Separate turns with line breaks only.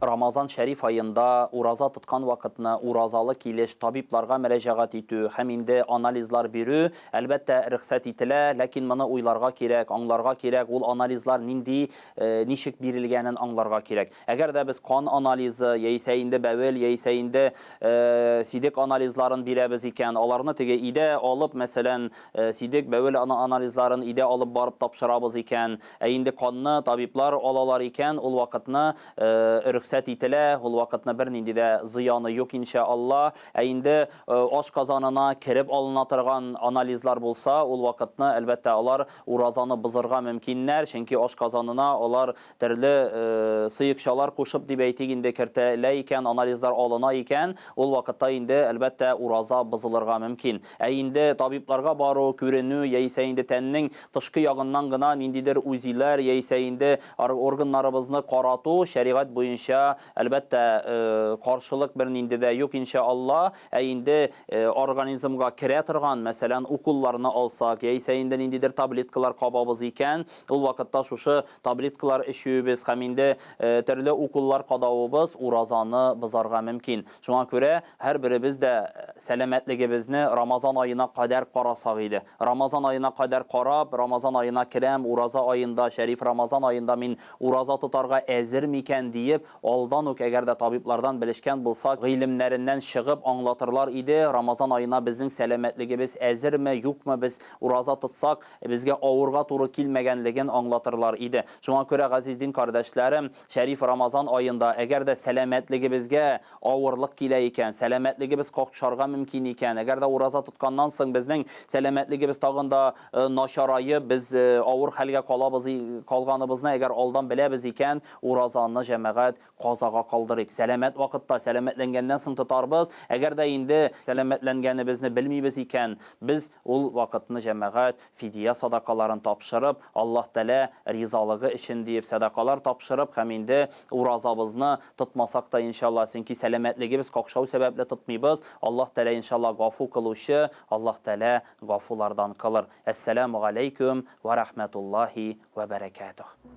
Рамазан шәриф аенда ураза тоткан вакытны уразалы килеш табибларга мөрәҗәгать итү һәм инде анализлар бирү, әлбәттә, рөхсәт ителә, ләкин моны уйларга кирәк, аңларга кирәк, ул анализлар нинди, ничек бирелгәнен аңларга кирәк. Әгәр дә без кан анализы, яисә инде бәвел, яисә инде сидек анализларын бирәбез икән, аларны теге өйдә алып, мәсәлән, сидек, бәвел анализларын өйдә алып барып тапшырабыз икән, ә инде канны табиблар алалар икән, ул вакытны рөхсәт ителә, ул вакытны бернинди дә зыяны юк, иншә Алла. Ә инде ашказанына кереп алына торган анализлар булса, ул вакытны, әлбәттә, алар уразаны бозырга мөмкиннәр, чөнки ашказанына алар төрле сыекчалар кушып дип әйтик инде, кертелә икән, анализлар алына икән, ул вакытта инде, әлбәттә, ураза бозылырга мөмкин. Ә инде табибларга бару, күренү, яисә инде тәннең тышкы ягыннан гына ниндидер УЗИләр, яисә инде органнарыбызны карату, шәригать буенча, әлбәттә, каршылык бернинди дә юк, иншә Алла. Ә инде организмга керә торган, мәсәлән, уколларны алсак, яисә инде ниндидер таблеткалар кабабыз икән, ул вакытта шушы таблеткалар эчүебез һәм инде төрле уколлар кадавыбыз уразаны бозарга мөмкин. Шуңа күрә һәрберебез дә сәламәтлегебезне Рамазан аена кадәр карасак иде. Рамазан аена кадәр карап, Рамазан аена керәм, ураза аенда, шәриф Рамазан аенда мин ураза тотарга әзер микән диеп, алдан ук әгәр дә табиблардан белешкән булсак, гыйлемнәреннән чыгып аңлатырлар иде, Рамазан аена безнең сәламәтлегебез әзерме, юкмы, без ураза тотсак, безгә авырга туры килмәгәнлеген аңлатырлар иде. Шуңа күрә, газиз дин кардәшләрем, шәриф Рамазан аенда, әгәр дә сәламәтлегебезгә авырлык килә икән, сәламәтлегебез какшарга мөмкин икән, әгәр дә ураза тотканнан соң безнең сәламәтлегебез тагын да начараеп, без авыр хәлгә калабыз, калганыбызны әгәр алдан беләбез икән, уразаны, җәмәгать, казага калдырыйк. Сәламәт вакытта, сәламәтләнгәннән соң тотарбыз. Әгәр дә инде сәламәтләнгәнебезне белмибез икән, без ул вакытны, җәмәгать, фидия садакаларын тапшырып, Аллаһ Тәгалә ризалыгы өчен диеп сәдакалар тапшырып һәм инде уразабызны тотмасак та, иншалла, чөнки сәламәтлегебез какшау сәбәпле тотмыйбыз, Аллаһ Тәгалә, иншалла, гафу кылучы, Аллаһ Тәгалә гафулардан кылыр. Әссәләмү галәйкүм вә рәхмәтуллаһи вә бәрәкәтүһ.